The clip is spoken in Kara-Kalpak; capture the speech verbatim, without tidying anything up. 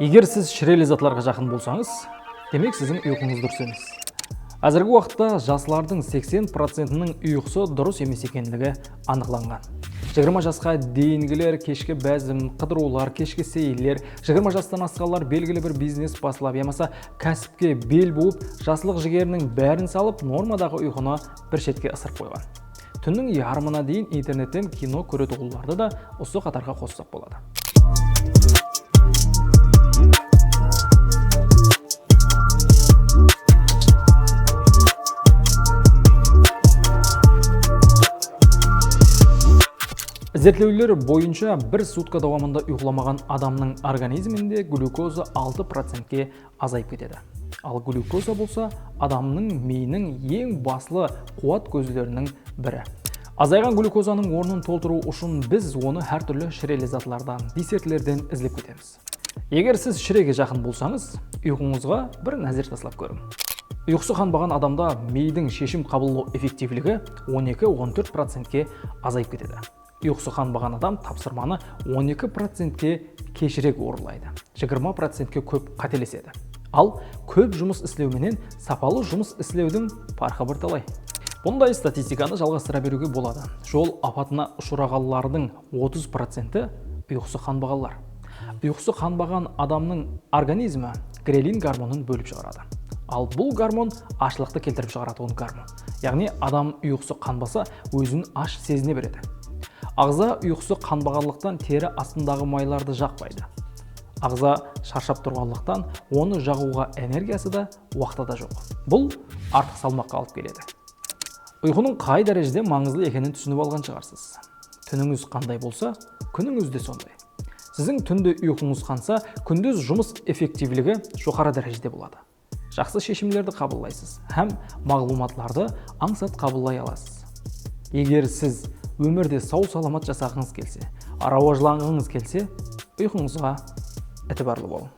Eger siz shireli zatlarǵa jaqın bolsańız, demek siziń uyqıńız durıs emes. Házirgi waqıtta jaslardıń seksen procentiniń uyqısı durıs emes ekenligi anıqlanǵan. Jigirma jasqa deyingiler keshki bázim, qıdırıwlar, keshki seyiller, jigirma jastan asqanlar belgili bir biznes baslap yamasa kásipke bel buwıp, jaslıq jigeriniń bárin salıp, normadaǵı uyqını bir shetke ısırıp qoyǵan. Túnniń yarımına deyin internetten kino kóretuǵınlardı da usı qatarǵa qossaq boladı. Izertlewler boyınsha bir sutka dawamında uyqılamaǵan adamnıń organizminde glyukoza altı procentke azayıp ketedi. Al glyukoza bolsa adamnıń miyiniń eń baslı quwat kózleriniń biri. Azayǵan glyukozanıń ornın toltırıw ushın biz onı hár túrli shireli zatlardan, desertlerden izlep ketemiz. Eger siz shirege jaqın bolsańız, uyqıńızǵa bir názer taslap kóriń. Uyqısı qanbaǵan adamda miydiń sheshim qabıllaw effektivligi on eki on tórt procentke azayıp ketedi. Uyqısı qanbaǵan adam tapsırmanı on eki procentke keshirek orınlaydı, jigirma procentke kóp qátelesedi. Al, kóp jumıs islew menen sapalı jumıs islewdiń parqı bir talay. Bunday statistikanı jalǵastıra beriwge boladı. Jol apatına ushıraǵanlardıń otız procenti uyqısı qanbaǵanlar. Uyqısı qanbaǵan adamnıń organizmi grelin gormonın bólip shıǵaradı. Al bul gormon ashlıqtı keltirip shıǵaratuǵın gormon. Yaǵnıy adam uyqısı qanbasa, ózin ash sezine beredi. Aǵza uyqısı qanbaǵanlıqtan teri astındaǵı maylardı jaqpaydı. Aǵza sharshap turǵanlıqtan onı jaǵıwǵa energiyası da, waqtı da joq. Bul artıq salmaqqa alıp keledi. Uyqınıń qay dárejede mańızlı ekenin túsinip alǵan shıǵarsız. Túnińiz qanday bolsa, kúnińiz de sonday. Siziń túnde uyqıńız qansa, kúndiz jumıs effektivligi joqarı dárejede boladı. Jaqsı sheshimlerdi qabıllaysız hám maǵlıwmatlardı ańsat qabıllay alasız. Eger siz ómirde saw-salamat jasaǵıńız kelse, rawajlanǵıńız kelse, uyqıńızǵa itibarlı bolıń.